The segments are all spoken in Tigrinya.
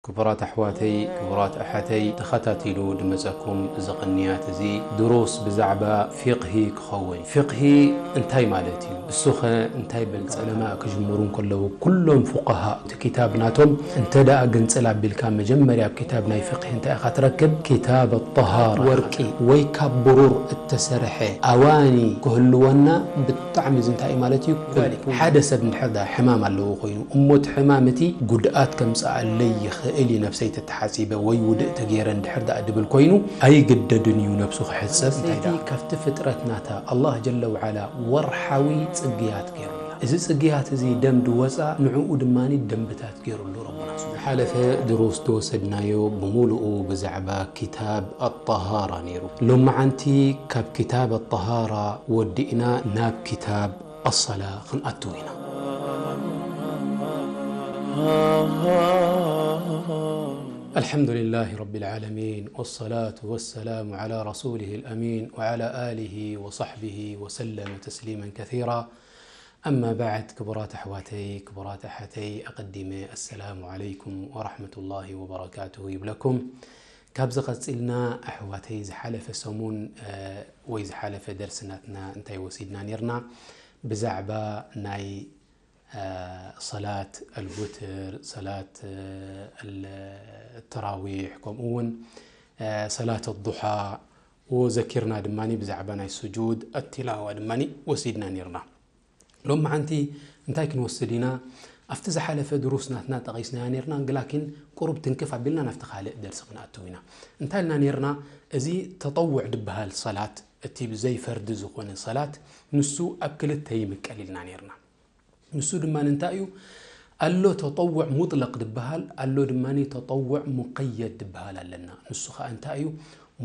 ክቡራት ኣሕዋተይ፣ ክቡራት ኣሓተይ፣ ተኸታቲሉ ድመጸኩም እዚ ቅንያት እዚ ድሩስ ብዛዕባ ፊቕሂ ክኸውን። ፊቕሂ እንታይ ማለት እዩ? እሱኸ እንታይ በል? ዑለማ ክጅምሩ እንከለዉ፣ ኩሎም ፉቃሃ እቲ ኪታብ ናቶም እንተ ደኣ ግንጽል ኣቢልካ፣ መጀመርያ ኣብ ኪታብ ናይ ፊቕሂ እንታይ ኢኻ ትረክብ? ኪታብ ኣጠሃራ፣ ወርቂ ወይ ካብ ብሩር እተሰርሐ ኣዋኒ ክህልወና ብጣዕሚ እዚ እንታይ እዩ ማለት እዩ? ዛሊክ። ሓደ ሰብ እንድሕር ደኣ ሕማም ኣለዎ ኮይኑ፣ እሞ እቲ ሕማም እቲ ጉድኣት ከምጽኣለይ ይኽእል እዩ፣ ነብሰይ ተተሓጺበ ወይ ውድእ ተገይረ እንድሕር ደኣ ድብል ኮይኑ፣ ኣይግደድን እዩ ነብሱ ክሕጸብ። እንታይ ደኣ? ካብቲ ፍጥረት ናታ ኣላህ ጀለ ወዓላ ወርሓዊ ጽግያት ገይሩላ። እዚ ጽግያት እዚ ደም ድወጻ፣ ንዕኡ ድማኒ ደንብታት ገይሩሉ ረቡና። ዝሓለፈ ድሩስ ዝወሰድናዮ ብምሉኡ ብዛዕባ ኪታብ ኣጠሃራ ነይሩ። ሎመዓንቲ ካብ ኪታብ ኣጠሃራ ወዲእና ናብ ኪታብ ኣሰላ ክንኣትው ኢና። الحمد لله رب العالمين، والصلاة والسلام على رسوله الأمين، وعلى آله وصحبه وسلم تسليما كثيرا. أما بعد، ክቡራት ኣሕዋተይ፣ ክቡራት ኣሓተይ፣ ኣቐዲመ ኣሰላሙ ዓለይኩም ወራሕመቱላሂ ወበረካቱሁ ይብለኩም። ካብዚ ቀጺልና ኣሕዋተይ፣ ዝሓለፈ ሰሙን፣ እ፣ ወይ ዝሓለፈ ደርሲ ናትና እንታይ ወሲድና ኔርና? ብዛዕባ ናይ፣ እ፣ ሰላት ኣልውትር፣ ሰላት፣ እ፣ ኣል-፣ ተራዊሕ፣ ከምኡ እውን፣ እ፣ ሰላት ኣዱሓ ወዘኪርና ድማኒ ብዛዕባ ናይ ስጁድ ኣቲላዋ ድማኒ ወሲድና ኔርና። ሎመዓንቲ እንታይ ክንወስድ ኢና? ኣብቲ ዝሓለፈ ድሩስ ናትና ጠቒስናያ ኔርና፣ ግላኪን ቁሩብ ትንክፍ ኣቢልና ናብቲ ካልእ ደርሲ ክንኣትው ኢና። እንታይ ኢልና ኔርና? እዚ ተጠውዕ ድበሃል ሰላት፣ እቲ ብዘይ ፈርዲ ዝኾነ ሰላት፣ ንሱ ኣብ ክልተ ይምቀል ኢልና ኔርና። ንሱ ድማ እንታይ እዩ? ኣሎ ተጠውዕ ሙጥለቅ ድበሃል፣ ኣሎ ድማ ተጠውዕ ሙቀየድ ድበሃል ኣለና። ንሱ ኸኣ እንታይ እዩ?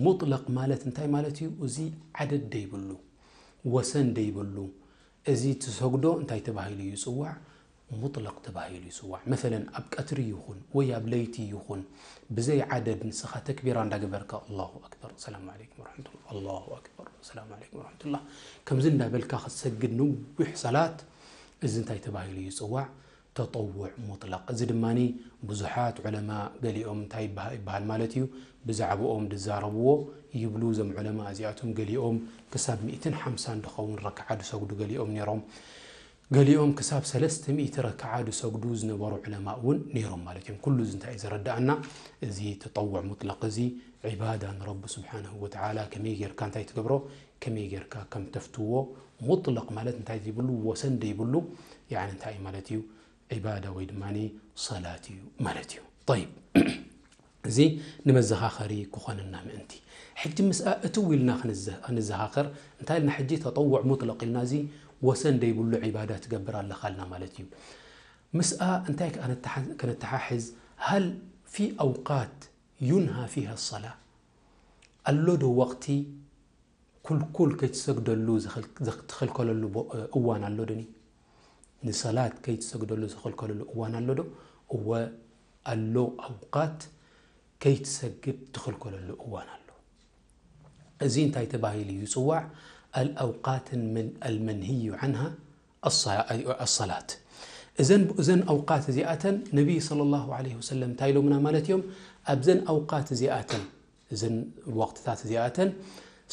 ሙጥለቅ ማለት እንታይ ማለት እዩ? እዚ ዓደድ ደይብሉ፣ ወሰን ደይብሉ፣ እዚ ትሰግዶ እንታይ ተባሂሉ ይጽዋዕ? ሙጥለቅ ተባሂሉ ይጽዋዕ። መሰለን፣ ኣብ ቀትሪ ይኹን ወይ ኣብ ለይቲ ይኹን፣ ብዘይ ዓደድ ንስኻ ተክቢራ እንዳገበርካ፣ ኣላሁ ኣክበር፣ ሰላም ዓለይኩም ወረሕመቱላህ፣ ኣላሁ ኣክበር፣ ሰላም ዓለይኩም ወረሕመቱላህ፣ ከምዚ እንዳበልካ ክትሰግድ ነዊሕ ሰላት፣ እዚ እንታይ ተባሂሉ ይጽዋዕ? ተጠውዕ ሙጥለቅ። እዚ ድማኒ ብዙሓት ዑለማ፣ ገሊኦም እንታይ ይበሃ-፣ ይበሃል ማለት እዩ፣ ብዛዕባኦም ዝዛረብዎ ይብሉ። እዞም ዑለማ እዚኣቶም ገሊኦም ክሳብ ሚእትን ሓምሳን ድኸውን ረክዓ ዝሰግዱ ገሊኦም ነይሮም። ገሊኦም ክሳብ ሰለስተ ሚእቲ ረክዓ ዝሰግዱ ዝነበሩ ዑለማ እውን ነይሮም ማለት እዮም። ኩሉ እዚ እንታይ እዩ ዘረድኣና? እዚ ተጠውዕ ሙጥለቅ እዚ ዒባዳ ንረቢ ስብሓነሁ ወተዓላ ከመይ ጌርካ እንታይ ትገብሮ? ከመይ ጌርካ ከም ተፍትዎ፣ ሙጥለቅ ማለት እንታይ ዘይብሉ፣ ወሰን ዘይብሉ፣ ያዕኒ እንታይ እዩ ማለት እዩ? ዒባዳ ወይ ድማ ሰላት እዩ ማለት እዩ። ጠይብ፣ እዚ ንመዘኻኸሪ ክኾነና ምእንቲ። ሕጂ ምስኣ እትው ኢልና ክንዘ-፣ ክንዘኻኸር፣ እንታይ ኢልና ሕጂ ተጠውዕ ሙጥለቅ ኢልና፣ እዚ ወሰን ዘይብሉ ዒባዳ ትገብር ኣለኻ ኢልና ማለት እዩ። ምስኣ እንታይ ከ-፣ ከነተሓ-፣ ከነተሓሕዝ፣ ሃል ፊ ኣውቃት ዩንሃ ፊሃ ሰላ፣ ኣሎ ዶ ወቕቲ ኩልኩል ከይትሰግደሉ ዝኽል-፣ ዝኽ-፣ ትኽልከለሉ ቦ-፣ እዋን ኣሎ ዶኒ? ንሰላት ከይትሰግደሉ ዝኽልከለሉ እዋን ኣሎ ዶ? እወ ኣሎ፣ ኣውቃት ከይትሰግድ ትኽልከለሉ እዋን ኣሎ። እዚ እንታይ ተባሂሉ ይጽዋዕ? ኣልኣውቃት መን-፣ ኣልመንህዩ ዓንሃ ኣሰ-፣ ኣሰላት። እዘን፣ እዘን ኣውቃት እዚኣተን ነቢይ ሰለላሁ ዐለይሂ ወሰለም እንታይ ኢሎምና ማለት እዮም? ኣብዘን ኣውቃት እዚኣተን፣ እዘን ወቕትታት እዚኣተን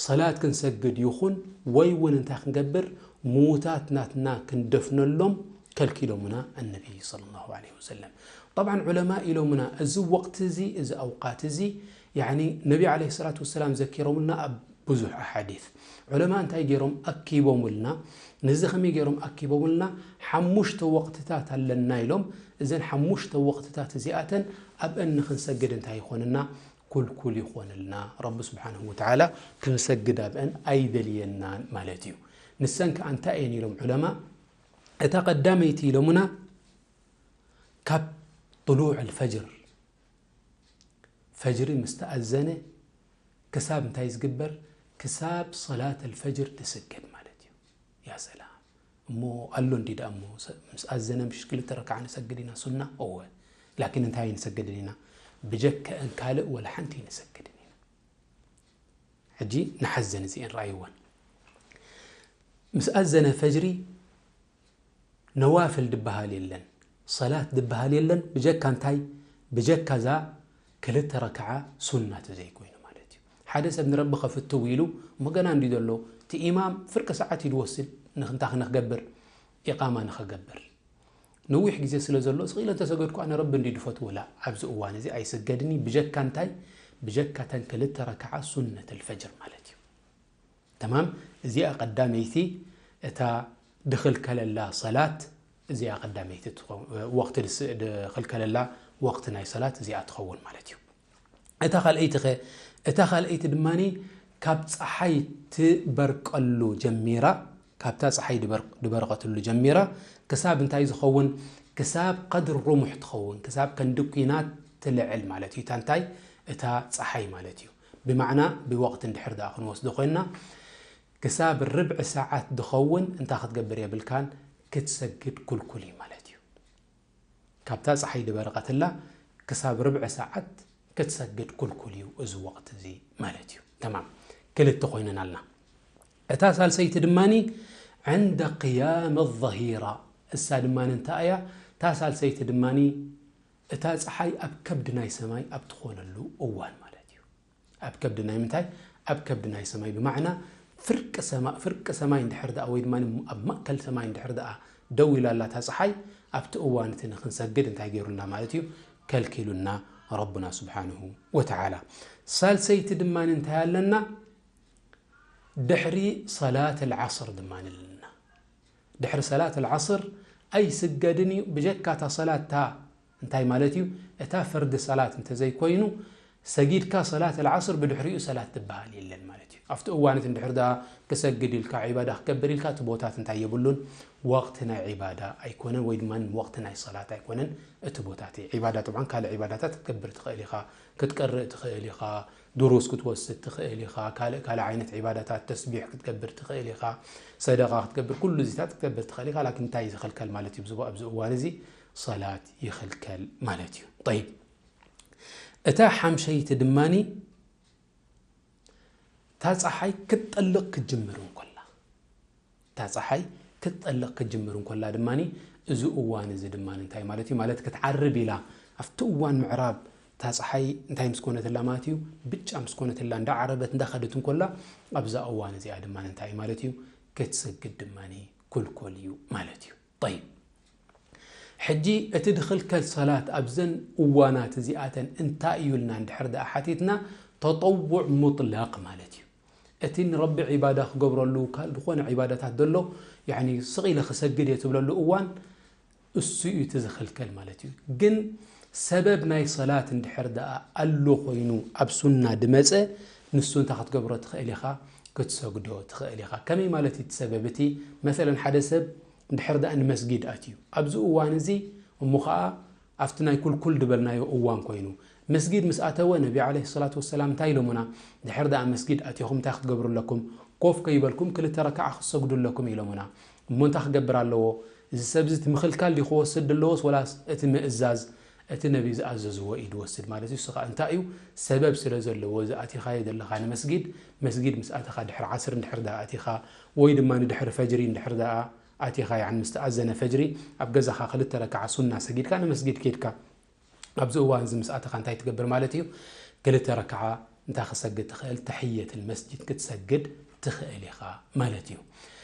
ሰላት ክንሰግድ ይኹን ወይ እውን እንታይ ክንገብር፣ ምዉታት ናትና ክንደፍነሎም ከልኪሎምና ኣነቢይ ሰለላሁ ዐለይሂ ወሰለም። ጠብዓን ዑለማ ኢሎምና እዚ ወቕቲ እዚ፣ እዚ ኣውቃት እዚ፣ ያዕኒ ነቢ ዐለይሂ ሰላቱ ወሰላም ዘኪሮምልና ኣብ ብዙሕ ኣሓዲት። ዑለማ እንታይ ገይሮም ኣኪቦምልና? ነዚ ከመይ ገይሮም ኣኪቦምልና? ሓሙሽተ ወቕትታት ኣለና ኢሎም። እዘን ሓሙሽተ ወቕትታት እዚኣተን ኣብአን ንኽንሰግድ እንታይ ይኾንና? ኩልኩል ይኾንልና። ረቢ ስብሓንሁ ወተዓላ ክንሰግድ ኣብአን ኣይደልየናን ማለት እዩ። ንሰን ከኣ እንታይ እየን ኢሎም ዑለማ? እታ ቀዳመይቲ ኢሎምና ካብ ጥሉዕ ኣልፈጅር፣ ፈጅሪ ምስ ተኣዘነ ክሳብ እንታይ ዝግበር? ክሳብ ሰላት ኣልፈጅር ትስገድ ማለት እዩ። ያ ሰላም። እሞ ኣሎ እንዲ ደኣ እሞ ሰ-፣ ምስ ኣዘነ ምሽ ክልተ ረክዓ ንሰግድ ኢና ሱና? እወ። ላኪን እንታይ ኣይንሰግድን ኢና? ብጀከአን ካልእ ወላ ሓንቲ ኣይንሰግድን ኢና። ሕጂ ንሓዘን እዚአን ረኣይወን። ምስ ኣዘነ ፈጅሪ ነዋፍል ድበሃል የለን፣ ሰላት ድበሃል የለን፣ ብጀካ እንታይ? ብጀካ እዛ ክልተ ረክዓ ሱና ተዘይኮይኑ ማለት እዩ። ሓደ ሰብ ንረቢ ከፍትው ኢሉ እሞ ገና እንዲ ዘሎ እቲ ኢማም ፍርቂ ሰዓት እዩ ዝወስድ ንክንታ ክንክገብር ኢቃማ ንኸገብር ነዊሕ ግዜ ስለ ዘሎ ስቕ ኢለ እንተሰገድኩ ኣነ ረቢ እንዲ ድፈትዎ ላ ኣብዚ እዋን እዚ ኣይስገድኒ ብጀካ እንታይ ብጀካ ተን ክልተ ረክዓ ሱነት ልፈጅር ማለት እዩ። ተማም እዚኣ ቀዳመይቲ እታ ድኽልከለላ ሰላት እዚኣ ቀዳመይቲ ወቅቲ ድኽልከለላ ወቅቲ ናይ ሰላት እዚኣ ትኸውን ማለት እዩ። እታ ካልኣይቲ ኸ እታ ካልኣይቲ ድማ ካብ ፀሓይ ትበርቀሉ ጀሚራ ካብታ ፀሓይ ድበረቀትሉ ጀሚራ ክሳብ እንታይ ዝኸውን ክሳብ ቀድር ሩሙሕ ትኸውን ክሳብ ከንዲ ኲናት ትልዕል ማለት እዩ እታ እንታይ እታ ፀሓይ ማለት እዩ ብማዕና ብወቅቲ እንድሕር ደኣ ክንወስዶ ኮይንና ክሳብ ርብዒ ሰዓት ድኸውን እንታይ ክትገብር የብልካን ክትሰግድ ኩልኩል እዩ ማለት እዩ ካብታ ፀሓይ ድበረቐትላ ክሳብ ርብዒ ሰዓት ክትሰግድ ኩልኩል እዩ እዚ ወቅት እዚ ማለት እዩ ተማም ክልተ ኮይነን ኣልና እታ ሳልሰይቲ ድማኒ ዕንደ ቅያም ظهيرة እሳ ድማ እንታይ እያ እታ ሳልሰይቲ ድማኒ እታ ፀሓይ ኣብ ከብዲ ናይ ሰማይ ኣብ ትኾነሉ እዋን ማለት እዩ ኣብ ከብዲ ናይ ምንታይ ኣብ ከብዲ ናይ ሰማይ ብማዕና ፍርቂ ሰማ ፍርቂ ሰማይ እንድሕር ደኣ ወይ ድማ ኣብ ማእከል ሰማይ እንድሕር ደኣ ደው ኢላ ኣላ እታ ፀሓይ ኣብቲ እዋን እቲ ንክንሰግድ እንታይ ገይሩልና ማለት እዩ ከልኪሉና ረቡና ስብሓንሁ ወተዓላ ሳልሰይቲ ድማ እንታይ ኣለና ድሕሪ ሰላት ልዓስር ድማ ኣለና ድሕሪ ሰላት ልዓስር ኣይስገድን እዩ ብጀካ እታ ሰላት እታ እንታይ ማለት እዩ እታ ፈርዲ ሰላት እንተዘይኮይኑ ሰጊድካ ሰላት ልዓስር ብድሕሪኡ ሰላት ትበሃል የለን ማለት እዩ ኣብቲ እዋን እቲ እንድሕር ደኣ ክሰግድ ኢልካ ዒባዳ ክገብር ኢልካ እቲ ቦታት እንታይ የብሉን ወቅቲ ናይ ዒባዳ ኣይኮነን ወይ ድማ ወቅቲ ናይ ሰላት ኣይኮነን እቲ ቦታ እቲ ዒባዳ ጥብዓን ካልእ ዒባዳታት ክትገብር ትኽእል ኢኻ ክትቀርእ ትኽእል ኢኻ ድሩስ ክትወስድ ትኽእል ኢኻ ካልእ ካልእ ዓይነት ዒባዳታት ተስቢሕ ክትገብር ትኽእል ኢኻ ሰደቃ ክትገብር ኩሉ እዚታት ክትገብር ትኽእል ኢኻ ላኪን እንታይ ዝኽልከል ማለት እዩ ኣብዚ እዋን እዚ ሰላት ይኽልከል ማለት እዩ ጠይብ እታ ሓምሸይቲ ድማኒ እታ ፀሓይ ክትጠልቕ ክትጅምር እንኮላ እታ ፀሓይ ክትጠልቕ ክትጅምር እንኮላ ድማ እዚ እዋን እዚ ድማ እንታይ ማለት እዩ ማለት ክትዓርብ ኢላ ኣብቲ እዋን ምዕራብ እታ ፀሓይ እንታይ ምስ ኮነትላ ማለት እዩ ብጫ ምስ ኮነትላ እንዳዓረበት እንዳኸደት እንኮላ ኣብዛ እዋን እዚኣ ድማ እንታይ ማለት እዩ ክትሰግድ ድማ ኩልኮል እዩ ማለት እዩ طيب ሕጂ እቲ ድኽልከል ሰላት ኣብዘን እዋናት እዚኣተን እንታይ እዩ ኢልና እንድሕር ደኣ ሓቲትና ተጠውዕ ሙጥለቕ ማለት እዩ እቲ ንረቢ ዒባዳ ክገብረሉ ካልእ ዝኾነ ዒባዳታት ዘሎ ያኒ ስቕ ኢለ ክሰግድ እየ ትብለሉ እዋን እሱ እዩ እቲ ዝኽልከል ማለት እዩ ግን ሰበብ ናይ ሰላት እንድሕር ደኣ ኣሎ ኮይኑ ኣብ ሱና ድመፀ ንሱ እንታይ ክትገብሮ ትኽእል ኢኻ ክትሰግዶ ትኽእል ኢኻ ከመይ ማለት እቲ ሰበብ እቲ መሰለን ሓደ ሰብ እንድሕር ደኣ ንመስጊድ ኣትዩ ኣብዚ እዋን እዚ እሞ ኸዓ ኣብቲ ናይ ኩልኩል ድበልናዮ እዋን ኮይኑ መስጊድ ምስ ኣተወ ነቢ ዓለይሂ ሰላቱ ወሰላም እንታይ ኢሎሙና ድሕር ደኣ መስጊድ ኣቲኹም እንታይ ክትገብሩ ኣለኩም ኮፍ ከይበልኩም ክልተ ረክዓ ክትሰግዱ ኣለኩም ኢሎሙና እሞ እንታይ ክገብር ኣለዎ እዚ ሰብ እዚ እቲ ምኽልካል ድዩ ክወስድ ድለዎስ ወላስ እቲ ምእዛዝ እቲ ነቢ ዝኣዘዝዎ እዩ ድወስድ ማለት እዩ ስኻ እንታይ እዩ ሰበብ ስለ ዘለዎ እዚ ኣቲኻዮ ዘለኻ ንመስጊድ መስጊድ ምስ ኣተኻ ድሕሪ ዓስር እንድሕር ደኣ ኣቲኻ ወይ ድማ ንድሕሪ ፈጅሪ እንድሕር ደኣ ኣቲኻ ያዕን ምስ ተኣዘነ ፈጅሪ ኣብ ገዛኻ ክልተ ረክዓ ሱና ሰጊድካ ንመስጊድ ኬድካ ኣብዚ እዋን እዚ ምስ ኣተኻ እንታይ ትገብር ማለት እዩ ክልተ ረክዓ እንታይ ክሰግድ ትኽእል ተሕየትል መስጅድ ክትሰግድ ትኽእል ኢኻ ማለት እዩ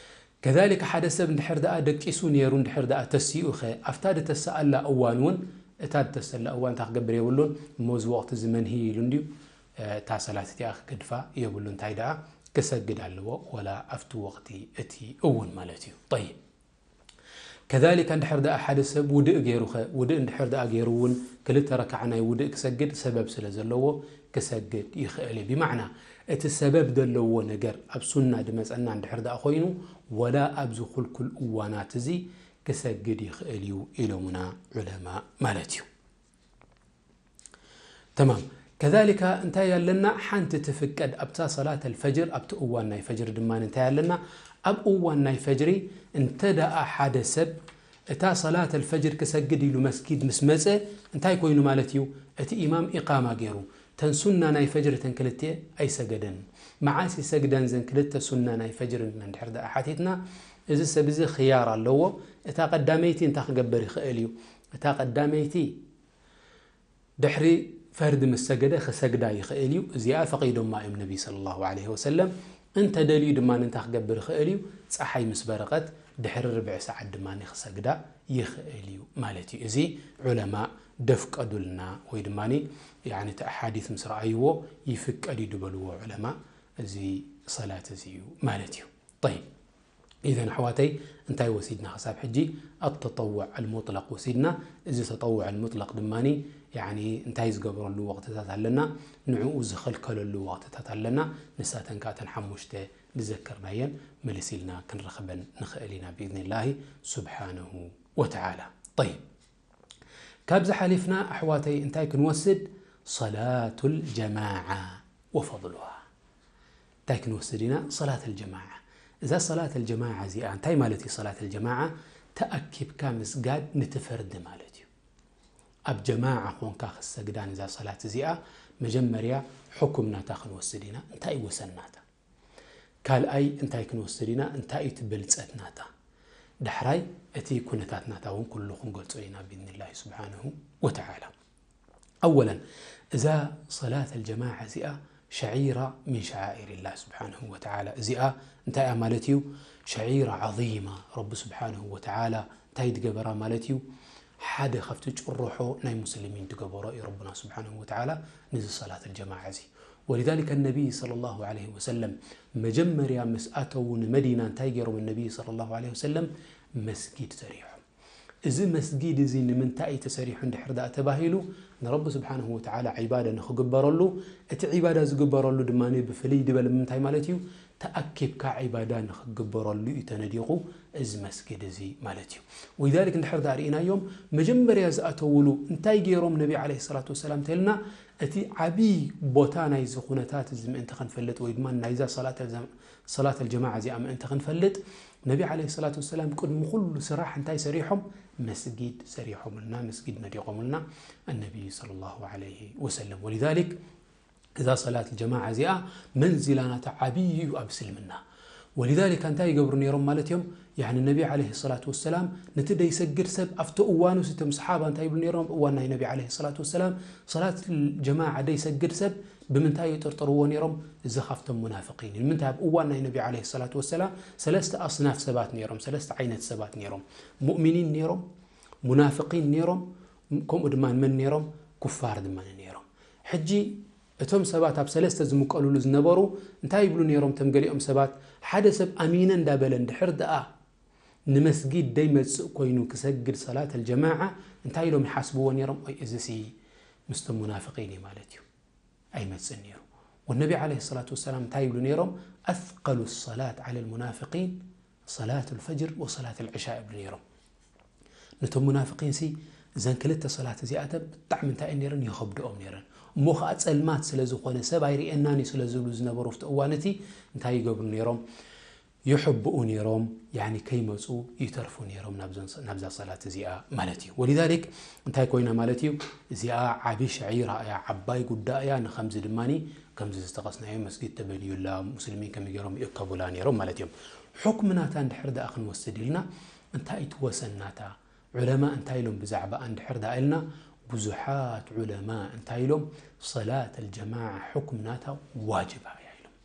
ከዛሊከ ሓደ ሰብ እንድሕር ደኣ ደቂሱ ነይሩ እንድሕር ደኣ ተሲኡ ኸ ኣብታ ድተሰኣላ እዋን እውን እታ ድተሰላ እዋን እንታይ ክገብር የብሉን እሞ እዚ ወቕቲ እዚ መንሂ ኢሉ እንድዩ እታ ሰላት እቲኣ ክገድፋ የብሉ እንታይ ደኣ ክሰግድ ኣለዎ ወላ ኣብቲ ወቕቲ እቲ እውን ማለት እዩ ጠይብ ከዛሊከ እንድሕር ደኣ ሓደ ሰብ ውድእ ገይሩ ኸ ውድእ እንድሕር ደኣ ገይሩ እውን ክልተ ረክዓ ናይ ውድእ ክሰግድ ሰበብ ስለ ዘለዎ ክሰግድ ይኽእል እዩ ብማዕና እቲ ሰበብ ዘለዎ ነገር ኣብ ሱና ድመፀና እንድሕር ደኣ ኮይኑ ወላ ኣብዚ ኩልኩል እዋናት እዚ ክሰግድ ይኽእል እዩ ኢሎሙና ዑለማ ማለት እዩ ተማም ከዛሊካ እንታይ ኣለና ሓንቲ ትፍቀድ ኣብታ ሰላት ኣልፈጅር ኣብቲ እዋን ናይ ፈጅሪ ድማ እንታይ ኣለና ኣብ እዋን ናይ ፈጅሪ እንተ ደኣ ሓደ ሰብ እታ ሰላት ኣልፈጅር ክሰግድ ኢሉ መስጊድ ምስ መጸ እንታይ ኮይኑ ማለት እዩ እቲ ኢማም ኢቃማ ገይሩ ተን ሱና ናይ ፈጅሪ ተን ክልተ ኣይሰገደን መዓስ ይሰግደን ዘን ክልተ ሱና ናይ ፈጅሪ እንድሕር ደኣ ሓቲትና እዚ ሰብ እዚ ኽያር ኣለዎ እታ ቀዳመይቲ እንታይ ክገብር ይኽእል እዩ እታ ቀዳመይቲ ድሕሪ ፈርዲ ምስ ሰገደ ክሰግዳ ይኽእል እዩ። እዚኣ ፈቒዶማ እዮም ነቢ ሰለላሁ ዐለይሂ ወሰለም። እንተ ደልዩ ድማ እንታይ ክገብር ይኽእል እዩ? ጸሓይ ምስ በረቐት ድሕሪ ርብዒ ሰዓት ድማ ክሰግዳ ይኽእል እዩ ማለት እዩ። እዚ ዑለማ ደፍቀዱልና ወይ ድማ ያኒ እቲ ኣሓዲስ ምስ ረኣይዎ ይፍቀድ እዩ ዝበልዎ ዑለማ እዚ ሰላት እዚ እዩ ማለት እዩ። ጠይብ፣ ኢዘን ኣሕዋተይ እንታይ ወሲድና ክሳብ ሕጂ? ኣተጠውዕ ኣልሙጥለቅ ወሲድና። እዚ ተጠውዕ ኣልሙጥለቅ ድማ ያኒ እንታይ ዝገብረሉ ወቅትታት ኣለና፣ ንዕኡ ዝኸልከለሉ ወቅትታት ኣለና። ንሳተን ከዓ እተን ሓሙሽተ ዝዘከርናየን መለስ ኢልና ክንረኽበን ንኽእል ኢና ብኢዝኒላሂ ሱብሓነሁ ወተዓላ። ጠይብ፣ ካብዚ ሓሊፍና ኣሕዋተይ እንታይ ክንወስድ? ሰላቱል ጀማዓ ወፈድሉሃ። እንታይ ክንወስድ ኢና? ሰላተል ጀማዓ። እዛ ሰላተል ጀማዓ እዚኣ እንታይ ማለት እዩ? ሰላተል ጀማዓ ተኣኪብካ ምስጋድ ንቲ ፈርዲ ማለት እዩ። ኣብ ጀማዓ ኾንካ ክትሰግዳ ንዛ ሰላት እዚኣ መጀመርያ ሕኩም ናታ ክንወስድ ኢና። እንታይ እዩ ወሰን ናታ? ካልኣይ እንታይ ክንወስድ ኢና? እንታይ እዩ እቲ ብልጸት ናታ? ዳሕራይ እቲ ኩነታት ናታ እውን ኩሉ ክንገልጾ ኢና ብኢዝኒላሂ ሱብሓነሁ ወተዓላ። ኣወለን እዛ ሰላት ኣልጀማዓ እዚኣ ሸዒራ ሚን ሸዓኢሪላህ ስብሓንሁ ወተዓላ። እዚኣ እንታይ እያ ማለት እዩ? ሸዒራ ዓዚማ ረቢ ስብሓንሁ ወተዓላ እንታይ ዝገበራ ማለት እዩ? ሓደ ካብቲ ጭርሖ ናይ ሙስሊሚን ዝገበሮ እዩ ረቡና ስብሓንሁ ወተዓላ ነዚ ሰላት ኣልጀማዓ እዚ። ወሊዛሊከ ነቢይ ሰለላሁ ዐለይሂ ወሰለም መጀመርያ ምስ ኣተዉ ንመዲና እንታይ ገይሮም? ነቢይ ሰለላሁ ዐለይሂ ወሰለም መስጊድ ሰሪሖም። እዚ መስጊድ እዚ ንምንታይ እዩ ተሰሪሑ እንድሕር ደኣ ተባሂሉ፣ ንረቢ ስብሓንሁ ወተዓላ ዒባዳ ንኽግበረሉ፣ እቲ ዒባዳ ዝግበረሉ ድማ ብፍልይ ዝበለ ምንታይ ማለት እዩ? ተኣኪብካ ዒባዳ ንኽግበረሉ እዩ ተነዲቑ እዚ መስጊድ እዚ ማለት እዩ። ወሊዛሊክ እንድሕር ደኣ ርኢናዮም፣ መጀመርያ ዝኣተውሉ እንታይ ገይሮም ነቢ ዓለይሂ ሰላቱ ወሰላም ተልና፣ እቲ ዓብዪ ቦታ ናይዚ ኩነታት እዚ ምእንቲ ክንፈልጥ ወይ ድማ ናይዛ ሰላት ኣልጀ-፣ ሰላት ኣልጀማዓ እዚኣ ምእንቲ ክንፈልጥ፣ ነቢ ዓለይሂ ሰላቱ ወሰላም ቅድሚ ኩሉ ስራሕ እንታይ ሰሪሖም? መስጊድ ሰሪሖምልና፣ መስጊድ ነዲቖምልና ኣነቢይ ሰለላሁ ዐለይሂ ወሰለም። ወሊዛሊክ እዛ ሰላት ጀማዓ እዚኣ መንዚላ ናታ ዓብዪ እዩ ኣብ እስልምና። ወሊዛሊክ እንታይ ይገብሩ ነይሮም ማለት እዮም? ያኒ ነቢ ዓለይሂ ሰላቱ ወሰላም ነቲ ደይሰግድ ሰብ ኣብቲ እዋኑ፣ እቶም ሰሓባ እንታይ ይብሉ ነይሮም? እዋን ናይ ነቢ ዓለይሂ ሰላቱ ወሰላም ሰላት ጀማዓ ደይሰግድ ሰብ ብምንታይ ይጥርጥርዎ ነይሮም? እዚ ካብቶም ሙናፍቂን እዩ። ንምንታይ? ኣብ እዋን ናይ ነቢ ዓለይሂ ሰላቱ ወሰላም ሰለስተ ኣስናፍ ሰባት ነይሮም፣ ሰለስተ ዓይነት ሰባት ነይሮም። ሙእሚኒን ነይሮም፣ ሙናፍቂን ነይሮም፣ ከምኡ ድማ መን ነይሮም? ኩፋር ድማ ነይሮም። ሕጂ እቶም ሰባት ኣብ ሰለስተ ዝምቀሉሉ ዝነበሩ እንታይ ይብሉ ነይሮም? እቶም ገሊኦም ሰባት ሓደ ሰብ ኣሚነ እንዳበለ እንድሕር ደኣ ንመስጊድ ደይመጽእ ኮይኑ ክሰግድ ሰላት ኣልጀማዓ እንታይ ኢሎም ይሓስብዎ ነይሮም? ኦይ፣ እዚሲ ምስቶም ሙናፍቂን እዩ ማለት እዩ። ኣይመጽእን ነይሩ። ወነቢ ዓለይሂ ሰላቱ ወሰላም እንታይ ይብሉ ነይሮም? ኣስቀሉ ሰላት ዓለ ልሙናፍቂን ሰላት ልፈጅር ወሰላት ልዕሻ ይብሉ ነይሮም። ነቶም ሙናፍቂንሲ እዘን ክልተ ሰላት እዚኣተን ብጣዕሚ እንታይ እየን ነይረን? ይኸብድኦም ነይረን። እሞ ኸዓ ጸልማት ስለ ዝኾነ ሰብ ኣይርእየናን እዩ ስለ ዝብሉ ዝነበሩ ኣብቲ እዋን እቲ እንታይ ይገብሩ ነይሮም? ይሕብኡ ነይሮም፣ ያኒ ከይመጹ ይተርፉ ነይሮም ናብዘን-፣ ናብዛ ሰላት እዚኣ ማለት እዩ። ወሊዛሊክ እንታይ ኮይና ማለት እዩ? እዚኣ ዓቢ ሸዒራ እያ፣ ዓባይ ጉዳይ እያ። ንኸምዚ ድማኒ ከምዚ ዝጠቐስናዮ መስጊድ ተበንዩላ፣ ሙስሊሚን ከመይ ገይሮም ይእከቡላ ነይሮም ማለት እዮም። ሕክሚ ናታ እንድሕር ደኣ ክንወስድ ኢልና እንታይ እቲ ወሰን ናታ? ዑለማ እንታይ ኢሎም ብዛዕባኣ እንድሕር ደኣ ኢልና፣ ብዙሓት ዑለማ እንታይ ኢሎም? ሰላት ኣልጀማዓ ሕክሚ ናታ ዋጅባ እያ ኢሎም።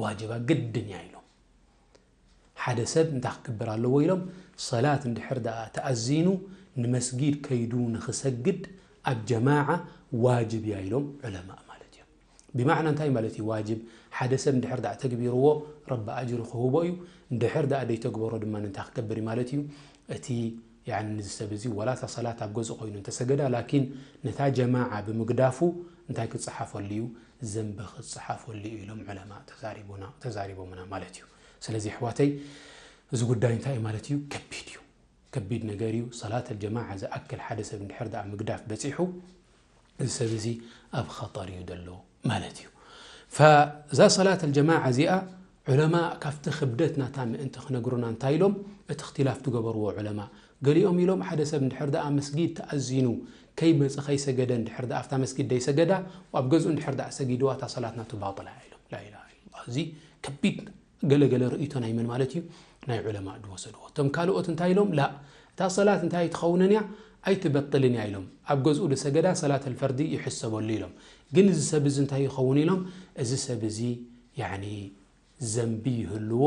ዋጅባ ግድን እያ ኢሎም። ሓደ ሰብ እንታይ ክገብር ኣለዎ ኢሎም? ሰላት እንድሕር ደኣ ተኣዚኑ ንመስጊድ ከይዱ ንኽሰግድ ኣብ ጀማዓ ዋጅብ እያ ኢሎም ዑለማእ ማለት እዮም። ብማዕና እንታይ ማለት እዩ ዋጅብ? ሓደ ሰብ እንድሕር ደኣ ተግቢርዎ ረቢ ኣጅሪ ክህቦ እዩ። እንድሕር ደኣ ደይተግበሮ ድማ እንታይ ክገብር እዩ ማለት እዩ? እቲ ያኒ እዚ ሰብ እዚ ወላ እታ ሰላት ኣብ ገዝኡ ኮይኑ እንተሰገዳ፣ ላኪን ነታ ጀማዓ ብምግዳፉ እንታይ ክጸሓፈሉ እዩ? ዘንቢ ክጸሓፈሉ እዩ ኢሎም ዑለማ ተዛሪቡና፣ ተዛሪቦምና ማለት እዩ። ስለዚ ኣሕዋተይ እዚ ጉዳይ እንታይ እዩ ማለት እዩ? ከቢድ እዩ። ከቢድ ነገር እዩ። ሰላት ኣልጀማዓ ዝኣክል ሓደ ሰብ እንድሕር ደኣ ምግዳፍ በጺሑ፣ እዚ ሰብ እዚ ኣብ ኸጠር እዩ ዘሎ ማለት እዩ። ፈዛ ሰላት ኣልጀማዓ እዚኣ ዑለማ ካብቲ ክብደት ናታ ምእንቲ ክነግሩና እንታይ ኢሎም? እቲ እክትላፍ ዝገበርዎ ዑለማ፣ ገሊኦም ኢሎም ሓደ ሰብ እንድሕር ደኣ መስጊድ ተኣዚኑ ከይመጸ ከይሰገደ እንድሕር ደኣ ኣብታ መስጊድ ደይሰገዳ፣ ኣብ ገዝኡ እንድሕር ደኣ ሰጊድዋ እታ ሰላት ናቱ ባጥላ እያ ኢሎም። ላኢላሃ ኢለላህ። እዚ ከቢድ ገለ ገለ ርእይቶ ናይ መን ማለት እዩ? ናይ ዑለማ ዝወሰድዎ። እቶም ካልኦት እንታይ ኢሎም? ላ፣ እታ ሰላት እንታይ ኣይትኸውንን እያ? ኣይትበጥልን እያ ኢሎም። ኣብ ገዝኡ ዝሰገዳ ሰላት ኣልፈርዲ ይሕሰበሉ ኢሎም። ግን እዚ ሰብ እዚ እንታይ ይኸውን ኢሎም? እዚ ሰብ እዚ ያኒ ዘንቢ ይህልዎ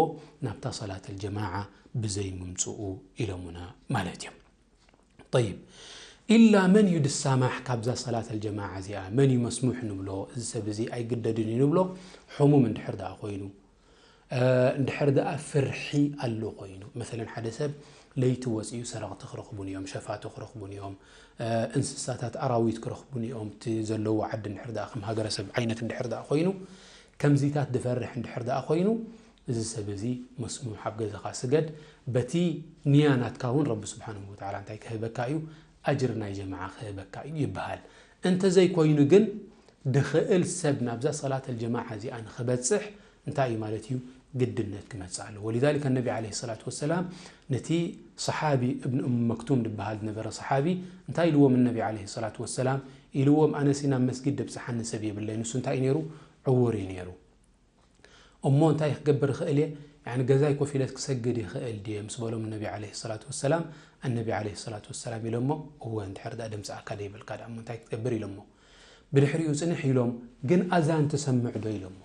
ናብታ ሰላት ኣልጀማዓ ብዘይ ምምፅኡ ኢሎምና ማለት እዮም። ጠይብ፣ ኢላ መን እዩ ድሳማሕ ካብዛ ሰላት ኣልጀማዓ እዚኣ? መን እዩ መስሙሕ ንብሎ? እዚ ሰብ እዚ ኣይግደድን እዩ ንብሎ? ሕሙም እንድሕር ደኣ ኮይኑ፣ እ፣ እንድሕር ደኣ ፍርሒ ኣሎ ኮይኑ፣ መሰለን ሓደ ሰብ ለይቲ ወፂኡ ሰረቕቲ ክረኽቡን እዮም፣ ሸፋቱ ክረኽቡን እዮም፣ እ፣ እንስሳታት ኣራዊት ክረኽቡን እዮም፣ እቲ ዘለዎ ዓዲ እንድሕር ደኣ ከም ሃገረሰብ ዓይነት እንድሕር ደኣ ኮይኑ፣ ከምዚታት ድፈርሕ እንድሕር ደኣ ኮይኑ፣ እዚ ሰብ እዚ መስሙሕ ኣብ ገዛኻ ስገድ፣ በቲ ንያ ናትካ እውን ረቢ ስብሓንሁ ወተዓላ እንታይ ክህበካ እዩ? ኣጅሪ ናይ ጀማዓ ክህበካ እዩ ይበሃል። እንተዘይኮይኑ ግን ድኽእል ሰብ ናብዛ ሰላት ኣልጀማዓ እዚኣ ንኽበጽሕ እንታይ እዩ ማለት እዩ? ግድነት ክመጽእ ኣለዎ። ወሊዛሊከ ነቢ ዓለይሂ ሰላቱ ወሰላም ነቲ ሰሓቢ እብን እም መክቱም ዝበሃል ዝነበረ ሰሓቢ እንታይ ኢልዎም ነቢ ዓለይሂ ሰላቱ ወሰላም? ኢልዎም፣ ኣነሲ ናብ መስጊድ ደብጽሓኒ ሰብ የብለይ። ንሱ እንታይ እዩ ነይሩ? ዕዉር እዩ ነይሩ። እሞ እንታይ ክገብር ይኽእል እየ? ያኒ ገዛይ ኮፍ ኢለስ ክሰግድ ይኽእል ድየ? ምስ በሎም ነቢ ዓለይሂ ሰላቱ ወሰላም፣ ኣነቢ ዓለይሂ ሰላቱ ወሰላም ኢሎሞ፣ እወ፣ እንድሕር ደኣ ደምጽኣካ ደይብልካ ደኣ እሞ እንታይ ክትገብር ኢሎሞ። ብድሕሪኡ ጽንሕ ኢሎም፣ ግን ኣዛን ትሰምዕ ዶ ኢሎሞ።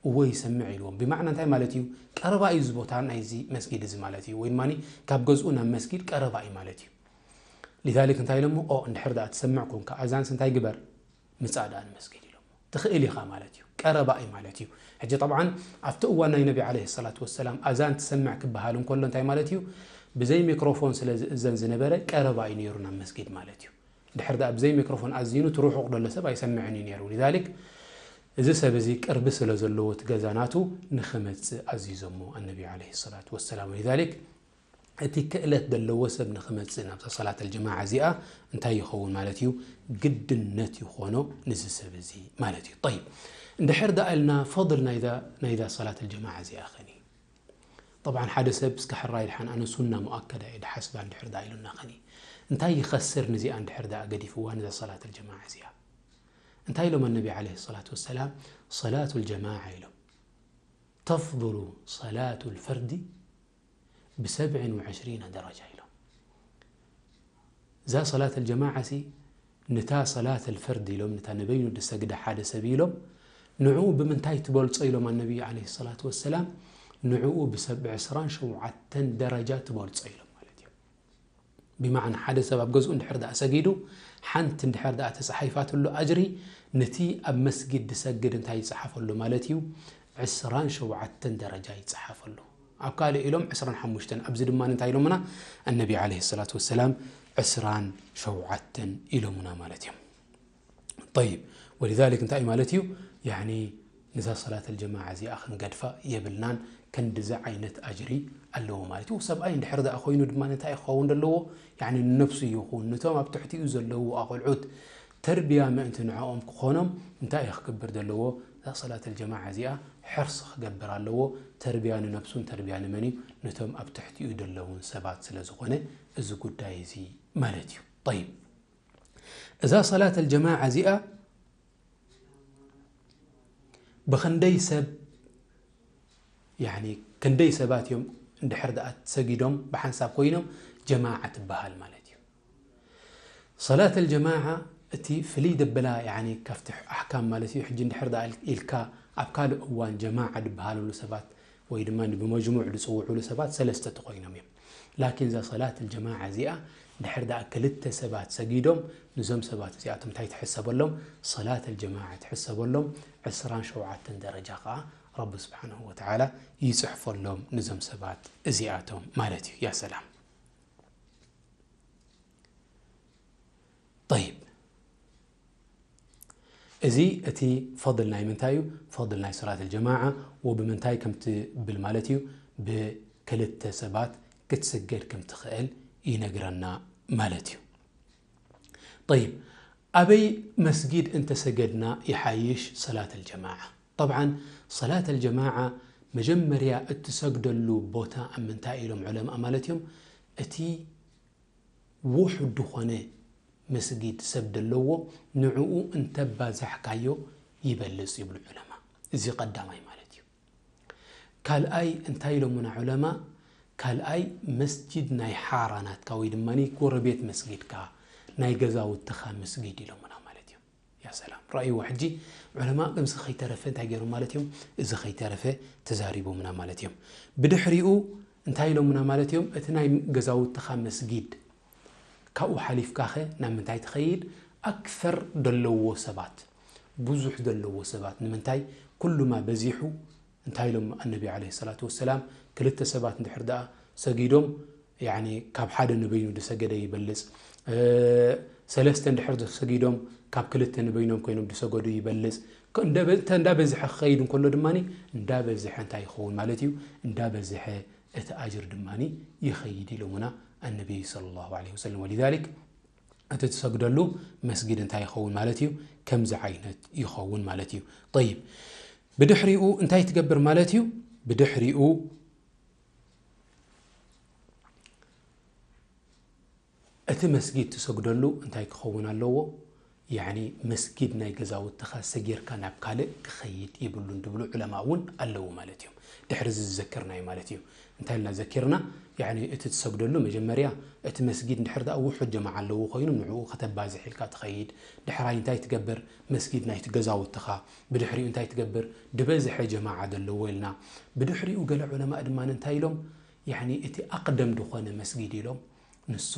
እወ ይሰምዕ ኢልዎም። ብማዕና እንታይ ማለት እዩ? ቀረባ እዩ እዚ ቦታ ናይዚ መስጊድ እዚ ማለት እዩ። ወይ ድማ ካብ ገዝኡ ናብ መስጊድ ቀረባ እዩ ማለት እዩ። ሊዛሊክ እንታይ ኢሎሞ? ኦ፣ እንድሕር ደኣ ትሰምዕ ኮንካ ኣዛንስ እንታይ ግበር? ምጻእ ደኣ ንመስጊድ ኢሎሞ። ትኽእል ኢኻ ማለት እዩ። ቀረባ እዩ ማለት እዩ። ሕጂ ጠብዓን ኣብቲ እዋን ናይ ነቢ ዓለይሂ ሰላቱ ወሰላም ኣዛን ትሰምዕ ክበሃል እንከሎ እንታይ ማለት እዩ? ብዘይ ሚክሮፎን ስለ ዝእዘን ዝነበረ ቀረባ እዩ ነይሩ ናብ መስጊድ ማለት እዩ። ድሕር ደኣ ብዘይ ሚክሮፎን ኣዚኑ እቲ ርሑቕ ደሎ ሰብ ኣይሰምዕን እዩ ነይሩ። ሊዛሊክ እዚ ሰብ እዚ ቅርቢ ስለ ዘለዎ እቲ ገዛ ናቱ ንኽመጽእ ኣዚዞሞ ኣነቢ ዓለይሂ ሰላቱ ወሰላም። ሊዛሊክ እቲ ክእለት ዘለዎ ሰብ ንኽመጽእ ናብዛ ሰላት ኣልጀማዓ እዚኣ እንታይ ይኸውን ማለት እዩ? ግድነት ይኾኖ ንዚ ሰብ እዚ ማለት እዩ። ጠይብ፣ እንድሕር ደኣ ኢልና ፈضል ናይዛ፣ ናይዛ ሰላት ኣልጀማዓ እዚኣ ኸኒ? ጠብዓን ሓደ ሰብ እስከ ሕራይ ድሓን ኣነ ሱና ሙኣከዳ እየ ድሓስባ እንድሕር ደኣ ኢሉና ኸኒ? እንታይ ይኸስር ንዚኣ እንድሕር ደኣ ገዲፍዋ ነዛ ሰላት ኣልጀማዓ እዚኣ? እንታይ ኢሎም ኣነቢ ዓለይሂ ሰላቱ ወሰላም? ሰላቱ ኣልጀማዓ ኢሎም። ተፍضሉ ሰላቱ ኣልፈርዲ ብሰብዕን ወዕሽሪነ ደረጃ ኢሎም። እዛ ሰላት ኣልጀማዓ ሲ ንታ ሰላት ኣልፈርድ ኢሎም፣ ንታ ንበይኑ ድሰግዳ ሓደ ሰብ ኢሎም፣ ንዕኡ ብምንታይ ትበልጾ ኢሎም ኣነቢ ዓለይሂ ሰላቱ ወሰላም? ንዕኡ ብሰብ ዕስራን ሸውዓተን ደረጃ ትበልጾ ኢሎም ማለት እዩ። ብማዕና ሓደ ሰብ ኣብ ገዝኡ እንድሕር ደኣ ሰጊዱ፣ ሓንቲ እንድሕር ደኣ ተጻሒፋትሉ ኣጅሪ፣ ነቲ ኣብ መስጊድ ድሰግድ እንታይ ይጸሓፈሉ ማለት እዩ? ዕስራን ሸውዓተን ደረጃ ይጸሓፈሉ። ኣብ ካልእ ኢሎም ዕስራን ሓሙሽተን፣ ኣብዚ ድማ እንታይ ኢሎምና? ኣነቢ ዓለይሂ ሰላቱ ወሰላም ዕስራን ሸውዓተን ኢሎምና ማለት እዮም። ጠይብ፣ ወሊዛሊክ እንታይ ማለት እዩ? ያኒ ነዛ ሰላት ኣልጀማዓ እዚኣ ክንገድፋ የብልናን፣ ከንድዚ ዓይነት ኣጅሪ ኣለዎ ማለት እዩ። ሰብኣይ እንድሕር ደኣ ኮይኑ ድማ እንታይ ክኸውን ዘለዎ? ያኒ ንነብሱ ይኹን ንቶም ኣብ ትሕቲኡ ዘለዉ ኣቆልዑት ተርቢያ ምእንቲ ንዕኦም ክኾኖም እንታይ እዩ ክገብር ዘለዎ? እዛ ሰላት ኣልጀማዓ እዚኣ ሕርሲ ክገብር ኣለዎ። ተርቢያ ንነብሱን ተርቢያ ንመን እዩ? ነቶም ኣብ ትሕቲኡ ዘለዉን ሰባት ስለ ዝኾነ እዚ ጉዳይ እዚ ማለት እዩ። ጠይብ፣ እዛ ሰላት ኣልጀማዓ እዚኣ ብኽንደይ ሰብ፣ ያኒ ክንደይ ሰባት እዮም እንድሕር ደኣ ሰጊዶም ብሓንሳብ ኮይኖም ጀማዓ ትበሃል ማለት እዩ። ሰላት ኣልጀማዓ እቲ ፍልይ ደበላ፣ ያኒ ካብቲ ኣሕካም ማለት እዩ። ሕጂ እንድሕር ደኣ ኢልካ ኣብ ካልእ እዋን ጀማዓ ዝበሃለሉ ሰባት ወይ ድማ ብመጅሙዕ ዝጽውዑሉ ሰባት ሰለስተ ተኾይኖም እዮም። ላኪን እዛ ሰላት ኣልጀማዓ እዚኣ ድሕር ደኣ ክልተ ሰባት ሰጊዶም፣ ንዞም ሰባት እዚኣቶም እንታይ ትሕሰበሎም? ሰላት ኣልጀማዓ ትሕሰበሎም። ዕስራን ሸውዓተን ደረጃ ኸዓ ረቢ ስብሓንሁ ወተዓላ ይጽሕፈሎም ንዞም ሰባት እዚኣቶም ማለት እዩ። ያ ሰላም። ጠይብ፣ እዚ እቲ ፈضል ናይ ምንታይ እዩ? ፈضል ናይ ሰላት ኣልጀማዓ፣ ወብምንታይ ከም ትብል ማለት እዩ? ብክልተ ሰባት ክትስገድ ከም ትኽእል ይነግረና ማለት እዩ። ጠይብ፣ ኣበይ መስጊድ እንተሰገድና ይሓይሽ ሰላት ኣልጀማዓ? ጠብዓን ሰላት ኣልጀማዓ መጀመርያ እትሰግደሉ ቦታ ኣብ ምንታይ ኢሎም ዑለማእ ማለት እዮም? እቲ ውሑድ ዝኾነ መስጊድ ሰብ ደለዎ፣ ንዕኡ እንተባዛሕካዮ ይበልጽ ይብሉ ዑለማ። እዚ ቀዳማይ ማለት እዩ። ካልኣይ እንታይ ኢሎምና ዑለማ? ካልኣይ መስጂድ ናይ ሓራ ናትካ ወይ ድማ ጎረቤት መስጊድካ፣ ናይ ገዛውትኻ መስጊድ ኢሎምና ማለት እዮም። ያ ሰላም። ረኣይዎ ሕጂ ዑለማ እዚ ከይተረፈ እንታይ ገይሮም ማለት እዮም? እዚ ከይተረፈ ተዛሪቦምና ማለት እዮም። ብድሕሪኡ እንታይ ኢሎምና ማለት እዮም? እቲ ናይ ገዛውትኻ መስጊድ ካብኡ ሓሊፍካኸ ናብ ምንታይ ትኸይድ? ኣክሰር ደለዎ ሰባት፣ ብዙሕ ደለዎ ሰባት። ንምንታይ? ኩሉማ በዚሑ እንታይ ኢሎም ኣነቢ ዓለይሂ ሰላቱ ወሰላም? ክልተ ሰባት እንድሕር ደኣ ሰጊዶም፣ ያኒ ካብ ሓደ ንበይኑ ዝሰገደ ይበልጽ፣ እ፣ ሰለስተ እንድሕር ሰጊዶም ካብ ክልተ ንበይኖም ኮይኖም ዝሰገዱ ይበልጽ። ከ-፣ እንደ በ-፣ እንተ እንዳበዝሐ ክኸይድ እንከሎ ድማ እንዳበዝሐ እንታይ ይኸውን ማለት እዩ? እንዳበዝሐ እቲ ኣጅር ድማ ይኸይድ ኢሎምና ኣነቢ ሰለላሁ ዐለይሂ ወሰለም። ወሊዛሊክ እቲ ትሰግደሉ መስጊድ እንታይ ይኸውን ማለት እዩ? ከምዚ ዓይነት ይኸውን ማለት እዩ። ጠይብ፣ ብድሕሪኡ እንታይ ትገብር ማለት እዩ? ብድሕሪኡ እቲ መስጊድ ትሰግደሉ እንታይ ክኸውን ኣለዎ? ያኒ መስጊድ ናይ ገዛውትኻ ሰጊርካ ናብ ካልእ ክኸይድ ይብሉን ድብሉ ዑለማ እውን ኣለዉ ማለት እዩ። ድሕሪ እዚ ዝዘክርናዮ ማለት እዩ። እንታይ ኢልና ዘኪርና? ያኒ እቲ ትሰግደሉ መጀመርያ እቲ መስጊድ እንድሕር ደኣ ውሑድ ጀማዓ ኣለዎ ኮይኑ ንዕኡ ከተባዝሕ ኢልካ ትኸይድ። ድሕራይ እንታይ ትገብር? መስጊድ ናይቲ ገዛውትኻ ብድሕሪኡ እንታይ ትገብር? ድበዝሐ ጀማዓ ዘለዎ ኢልና። ብድሕሪኡ ገለ ዑለማእ ድማ እንታይ ኢሎም? ያኒ እቲ ኣቕደም ዝኾነ መስጊድ ኢሎም ንሱ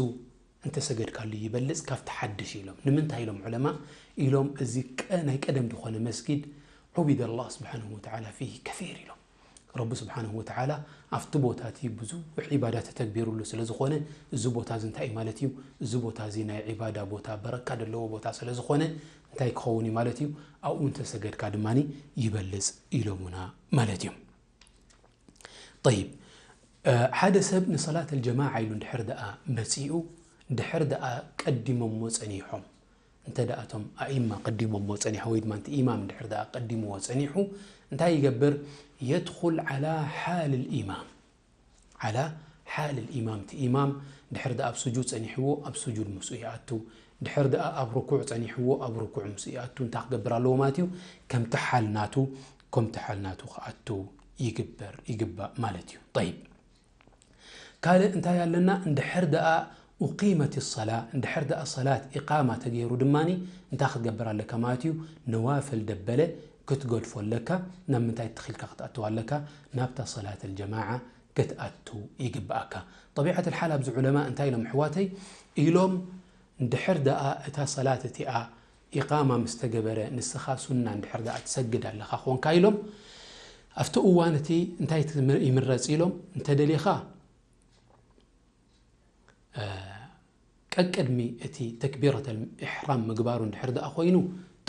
እንተሰገድካሉ ይበልጽ ካብቲ ሓድሽ ኢሎም። ንምንታይ ኢሎም ዑለማ? ኢሎም እዚ ቀ-፣ ናይ ቀደም ዝኾነ መስጊድ ዑቢደ ኣላህ ስብሓንሁ ወተዓላ ፊህ ከሲር ኢሎም። ረቢ ስብሓንሁ ወተዓላ ኣብቲ ቦታ እቲ ብዙሕ ዒባዳ ተተግቢሩሉ ስለ ዝኾነ፣ እዚ ቦታ እዚ እንታይ እዩ ማለት እዩ? እዚ ቦታ እዚ ናይ ዒባዳ ቦታ፣ በረካ ዘለዎ ቦታ ስለ ዝኾነ እንታይ ክኸውን እዩ ማለት እዩ? ኣብኡ እንተሰገድካ ድማ ይበልጽ ኢሎምና ማለት እዮም። ጠይብ፣ እ፣ ሓደ ሰብ ንሰላት ኣልጀማዓ ኢሉ እንድሕር ደኣ መጺኡ፣ እንድሕር ደኣ ቀዲሞሞ ጸኒሖም፣ እንተ ደኣ እቶም ኣኢማ ቀዲሞሞ ጸኒሖም፣ ወይ ድማ እቲ ኢማም እንድሕር ደኣ ቀዲምዎ ጸኒሑ፣ እንታይ ይገብር? የድኹል ዓላ ሓል ልኢማም። ዓላ ሓል ልኢማም፣ እቲ ኢማም ድሕር ደኣ ኣብ ስጁድ ጸኒሕዎ፣ ኣብ ስጁድ ምስኡ ይኣቱ። ድሕር ደኣ ኣብ ርኩዕ ጸኒሕዎ፣ ኣብ ርኩዕ ምስኡ ይኣቱ። እንታይ ክገብር ኣለዎ ማለት እዩ? ከምቲ ሓል ናቱ፣ ከምቲ ሓል ናቱ ክኣቱ ይግበር፣ ይግባእ ማለት እዩ። ጠይብ። ካልእ እንታይ ኣለና? እንድሕር ደኣ ኡቂመት ሰላ፣ እንድሕር ደኣ ሰላት ኢቃማ ተገይሩ ድማኒ እንታይ ክትገብር ኣለካ ማለት እዩ? ነዋፍል ደበለ ክትገድፎ ኣለካ። ናብ ምንታይ ትኺልካ ክትኣትው ኣለካ? ናብታ ሰላት ኣልጀማዓ ክትኣቱ ይግብኣካ። ጠቢዓት ኣልሓል ኣብዚ ዑለማ እንታይ ኢሎም ኣሕዋተይ? ኢሎም እንድሕር ደኣ እታ ሰላት እቲኣ ኢቃማ ምስ ተገበረ ንስኻ ሱና እንድሕር ደኣ ትሰግድ ኣለኻ ኾንካ ኢሎም ኣብቲ እዋን እቲ እንታይ ትም-፣ ይምረጽ ኢሎም እንተ ደሊኻ፣ እ፣ ቀቅድሚ እቲ ተክቢረተል ኢሕራም ምግባሩ እንድሕር ደኣ ኮይኑ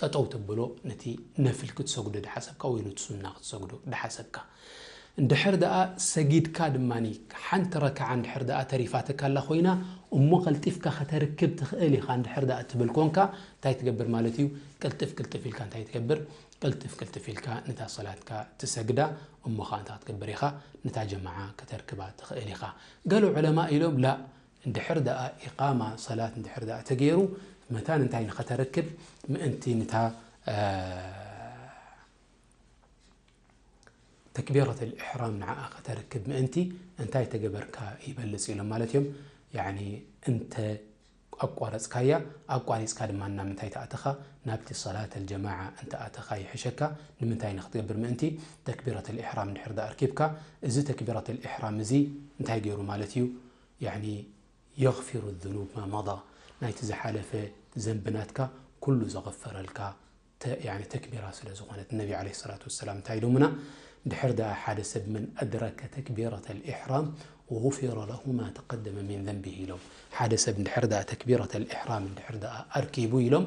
ጠጠው ተብሎ ነቲ ነፍል ክትሰግዶ ድሓሰብካ ወይ ነቲ ሱና ክትሰግዶ ድሓሰብካ። እንድሕር ደኣ ሰጊድካ ድማኒ ሓንቲ ረክዓ እንድሕር ደኣ ተሪፋትካ ኣላ ኮይና እሞ ቀልጢፍካ ከተርክብ ትኽእል ኢኻ እንድሕር ደኣ ትብል ኮንካ እንታይ ትገብር ማለት እዩ? ቅልጥፍ ቅልጥፍ ኢልካ እንታይ ትገብር? ቅልጥፍ ቅልጥፍ ኢልካ ነታ ሰላትካ ትሰግዳ እሞ ኸዓ እንታይ ክትገብር ኢኻ? ነታ ጀማዓ ከተርክባ ትኽእል ኢኻ። ገለ ዑለማ ኢሎም ላ እንድሕር ደኣ ኢቃማ ሰላት እንድሕር ደኣ ተገይሩ መታን እንታይ ንኸተረክብ ምእንቲ ንታ፣ እ፣ ተክቢረት ልኢሕራም ንዓኣ ከተረክብ ምእንቲ እንታይ ተገበርካ ይበልጽ ኢሎም ማለት እዮም። ያኒ እንተ ኣቋረጽካያ፣ ኣቋሪጽካ ድማ ናብ ምንታይ ተኣተኻ? ናብቲ ሰላት ኣልጀማዓ እንተ ኣተኻ ይሕሸካ። ንምንታይ ንክትገብር ምእንቲ? ተክቢረት ልኢሕራም እንድሕር ደኣ ኣርኪብካ፣ እዚ ተክቢረት ልኢሕራም እዚ እንታይ ገይሩ ማለት እዩ? ያኒ የግፊሩ ዙኑብ ማ መዳ፣ ናይቲ ዝሓለፈ ዘንቢ ናትካ ኩሉ ዘغፈረልካ ተ-፣ ያኒ ተክቢራ ስለ ዝኾነት። ነቢ ዓለይሂ ሰላቱ ወሰላም እንታይ ኢሎምና? ድሕር ደኣ ሓደ ሰብ መን ኣድረከ ተክቢረተ ልኢሕራም غفر له ما تقدم من ذنبه ኢሎም። ሓደ ሰብ ድሕር ደኣ ተክቢረተ ልኢሕራም ድሕር ደኣ ኣርኪቡ ኢሎም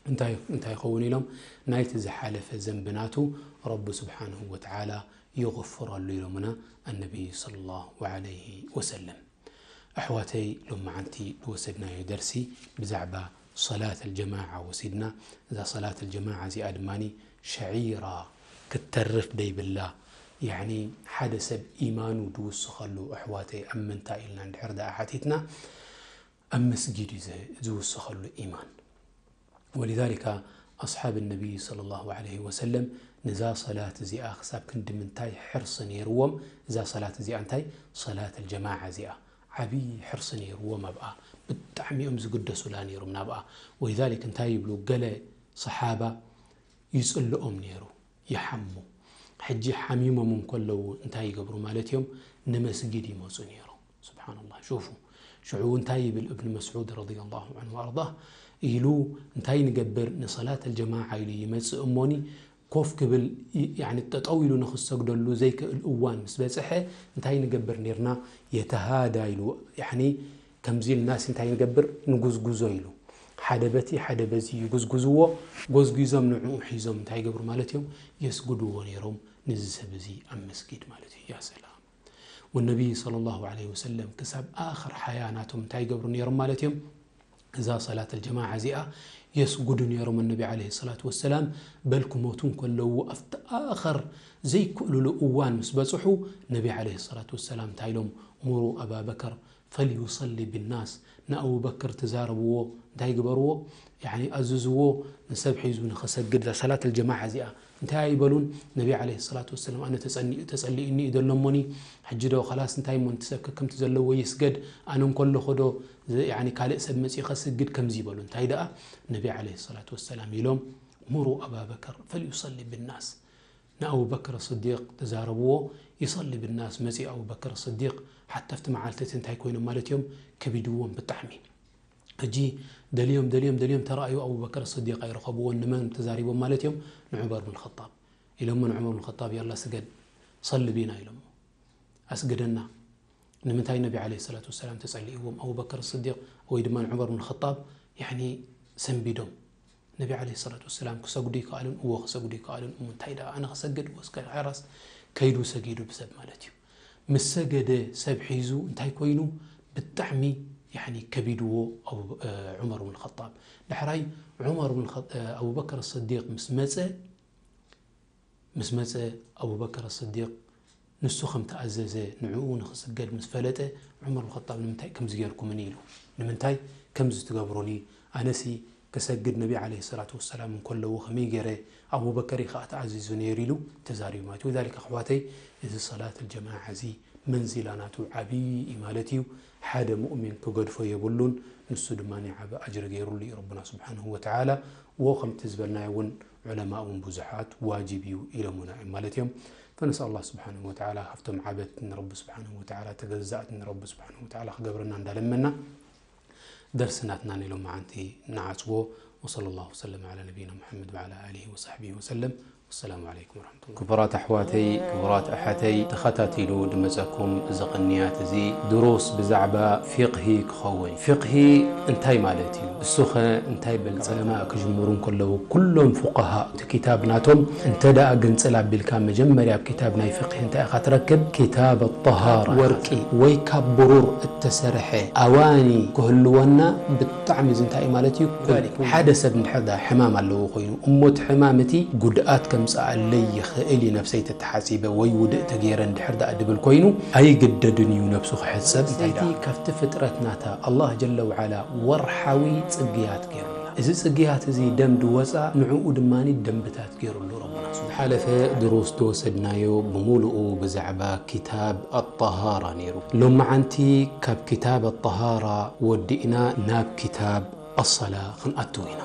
እንታይ፣ እንታይ ይኸውን ኢሎም? ናይቲ ዝሓለፈ ዘንቢ ናቱ ረቢ ስብሓንሁ ወተዓላ ይغፍረሉ ኢሎምና ኣነቢ ሰለላሁ ዐለይሂ ወሰለም። ኣሕዋተይ፣ ሎማዓንቲ ዝወሰድናዮ ደርሲ ብዛዕባ ሰላት ኣልጀማዓ ወሲድና። እዛ ሰላት ኣልጀማዓ እዚኣ ድማኒ ሸዒራ ክትተርፍ ደይብላ፣ ያዕኒ ሓደ ሰብ ኢማኑ ዝውስኸሉ፣ ኣሕዋተይ፣ ኣብ ምንታይ ኢልና እንድሕር ደኣ ሓቲትና፣ ኣብ መስጊድ እዩ ዝ-፣ ዝውስኸሉ ኢማን። ወሊዛሊካ ኣስሓብ ነቢይ ሰለላሁ ዐለይሂ ወሰለም ነዛ ሰላት እዚኣ ክሳብ ክንዲ ምንታይ ሕርሲ ነይርዎም፣ እዛ ሰላት እዚኣ እንታይ? ሰላት ኣልጀማዓ እዚኣ ዓብዪ ሕርሲ ነይርዎም ኣብኣ። ብጣዕሚ እዮም ዝግደሱላ ነይሮም ናብኣ። ወሊዛሊክ እንታይ ይብሉ? ገለ ሰሓባ ይጽልኦም ነይሩ፣ ይሓሙ። ሕጂ ሓሚሞም እንከለዉ እንታይ ይገብሩ ማለት እዮም? ንመስጊድ ይመጹ ነይሮም። ስብሓንላህ፣ ሹፉ። ሽዑ እንታይ ይብል እብን መስዑድ ረዲየላሁ ዐንሁ ወኣርዳህ? ኢሉ እንታይ ንገብር ንሰላት ኣልጀማዓ ኢሉ ይመጽእ እሞኒ ኮፍ ክብል ይ-፣ ያኒ ጠጠው ኢሉ ንኽሰግደሉ ዘይክእል እዋን ምስ በጽሐ እንታይ ንገብር ነርና? የተሃዳ ኢሉ፣ ያኒ ከምዚ ኢልናሲ እንታይ ንገብር? ንጉዝጉዞ ኢሉ። ሓደ በቲ ሓደ በዚ ይጉዝጉዝዎ፣ ጎዝጒዞም ንዕኡ ሒዞም እንታይ ይገብሩ ማለት እዮም? የስግድዎ ነይሮም ንዚ ሰብ እዚ ኣብ መስጊድ ማለት እዩ። ያ ሰላም። ወነቢይ ሰለላሁ ዐለይሂ ወሰለም ክሳብ ኣኽር ሓያ ናቶም እንታይ ይገብሩ ነይሮም ማለት እዮም? እዛ ሰላት ኣልጀማዓ እዚኣ የስጉዱ ነይሮም። ነቢ ዐለይሂ ሰላቱ ወሰላም በል ክሞቱ እንከለዉ ኣብቲ ኣኸር ዘይክእሉሉ እዋን ምስ በጽሑ ነቢ ዐለይሂ ሰላቱ ወሰላም እንታይ ኢሎም? ሙሩ ኣባበከር ፈልዩሰሊ ብናስ፣ ንኣቡበክር ተዛረብዎ፣ እንታይ ግበርዎ? ያኒ ኣዝዝዎ ንሰብ ሒዙ ንኸሰግድ እዛ ሰላት ኣልጀማዓ እዚኣ። እንታይ ኣይበሉን? ነቢ ዐለይሂ ሰላቱ ወሰላም ኣነ ተጸኒ-፣ ተጸሊኡኒ እዩ ደሎሞኒ፣ ሕጂ ዶ ኸላስ እንታይ እሞ እቲ ሰብ ከከምቲ ዘለዎ ይስገድ፣ ኣነ እንከለኹ ዶ ዝ-፣ ያኒ ካልእ ሰብ መጺኡ ኸስግድ ከምዚ ይበሉ። እንታይ ደኣ ነቢ ዐለይሂ ሰላቱ ወሰላም ኢሎም ሙሩ ኣባበከር ፈልዩሰሊ ብናስ፣ ንኣቡበክር ስዲቅ ተዛረብዎ፣ ይሰሊ ብናስ መጺኡ ኣቡበክር ስዲቅ ሓታ ኣብቲ መዓልቲ እቲ እንታይ ኮይኖም ማለት እዮም? ከቢድዎም ብጣዕሚ። ሕጂ ደልዮም ደልዮም ደልዮም ተራእዩ ኣቡበክር ስዲቅ ኣይረኸብዎን። ንመን ተዛሪቦም ማለት እዮም? ንዑመር ብን ኸጣብ ኢሎሞ ንዑመር ብን ኸጣብ ያላ ስገድ ሰሊ ቢና ኢሎሞ ኣስግደና። ንምንታይ ነቢ ዐለይሂ ሰላቱ ወሰላም ተጸሊእዎም? ኣቡበከር ስዲቅ ወይ ድማ ንዑመር ብን ኸጣብ ያኒ ሰንቢዶም። ነቢ ዐለይሂ ሰላቱ ወሰላም ክሰግዱ ይከኣሉን እዎ ክሰግዱ ይከኣሉን እሞ እንታይ ደኣ ኣነ ክሰግድ እዎ እስከ ሓራስ ከይዱ ሰጊዱ ብሰብ ማለት እዩ። ምስ ሰገደ ሰብ ሒዙ እንታይ ኮይኑ ብጣዕሚ ያኒ ከቢድዎ ኣቡ-፣ እ፣ ዑመር ብን ኸጣብ። ዳሕራይ ዑመር ብን ኸ-፣ እ፣ ኣቡበከር ስዲቅ ምስ መጸ ምስ መጸ ኣቡበከር ስዲቅ ንሱ ከም ተኣዘዘ ንዕኡ ንኽስገድ ምስ ፈለጠ ዑመር ብን ኸጣብ ንምንታይ ከምዚ ጌርኩምኒ ኢሉ። ንምንታይ ከምዚ ትገብሩኒ? ኣነሲ ክሰግድ ነቢ ዐለይሂ ሰላቱ ወሰላም እንከለዉ ከመይ ገይረ ኣቡበከር እዩ ኸዓ ተኣዚዙ ነይሩ ኢሉ ተዛሪቡ ማለት እዩ። ወዛሊክ ኣሕዋተይ እዚ ሰላት ኣልጀማዓ እዚ መንዚላ ናቱ ዓብዪ እዩ ማለት እዩ። ሓደ ሙእሚን ክገድፎ የብሉን። ንሱ ድማ ዓቢ ኣጅሪ ገይሩሉ እዩ ረቡና ስብሓንሁ ወተዓላ። ወ ከምቲ ዝበልናዮ እውን ዑለማ እውን ብዙሓት ዋጅብ እዩ ኢሎምና እዮም ማለት እዮም። ፈነስኣል ኣላህ ስብሓንሁ ወተዓላ ካብቶም ዓበድቲ ንረቢ ስብሓንሁ ወተዓላ ተገዛእቲ ንረቢ ስብሓንሁ ወተዓላ ክገብረና እንዳለመና ደርሲ ናትና ንሎም መዓንቲ ንዓጽዎ። ወሰለ ላሁ ወሰለም ዓላ ነቢይና ሙሐመድ ወዓላ ኣሊሂ ወሰሕቢሂ ወሰለም። ወሰላሙ ዓለይኩም ወረሕመቱላህ። ክቡራት ኣሕዋተይ፣ ክቡራት ኣሓተይ፣ ተኸታቲሉ ድመጸኩም እዚ ቅንያት እዚ ድሩስ ብዛዕባ ፊቕሂ ክኸውን። ፊቕሂ እንታይ ማለት እዩ? እሱኸ እንታይ በል? ዑለማ ክጅምሩ እንከለዉ ኩሎም ፉቃሃ እቲ ኪታብ ናቶም እንተ ደኣ ግንጽል ኣቢልካ መጀመርያ ኣብ ኪታብ ናይ ፊቕሂ እንታይ ኢኻ ትረክብ? ኪታብ ኣጠሃራ ወርቂ ወይ ካብ ብሩር እተሰርሐ ኣዋኒ ክህልወና ብጣዕሚ እዚ እንታይ እዩ ማለት እዩ? ኩል ሓደ ሰብ እንድሕር ደኣ ሕማም ኣለዎ ኮይኑ እሞ እቲ ሕማም እቲ ጉድኣት ከምጽኣለይ ይኽእል እዩ ነብሰይ ተተሓጺበ ወይ ውድእ ተገይረ እንድሕር ደኣ ድብል ኮይኑ ኣይግደድን እዩ ነብሱ ክሕጸብ። እንታይ ደኣ ካብቲ ፍጥረት ናታ ኣላህ ጀለ ወዓላ ወርሓዊ ጽግያት ገይሩልና። እዚ ጽግያት እዚ ደም ድወጻ ንዕኡ ድማ ደንብታት ገይሩሉ ረቡና። ዝሓለፈ ድሩስ ዝወሰድናዮ ብምሉኡ ብዛዕባ ኪታብ ኣጠሃራ ነይሩ። ሎመዓንቲ ካብ ኪታብ ኣጠሃራ ወዲእና ናብ ኪታብ ኣሰላ ክንኣትው ኢና።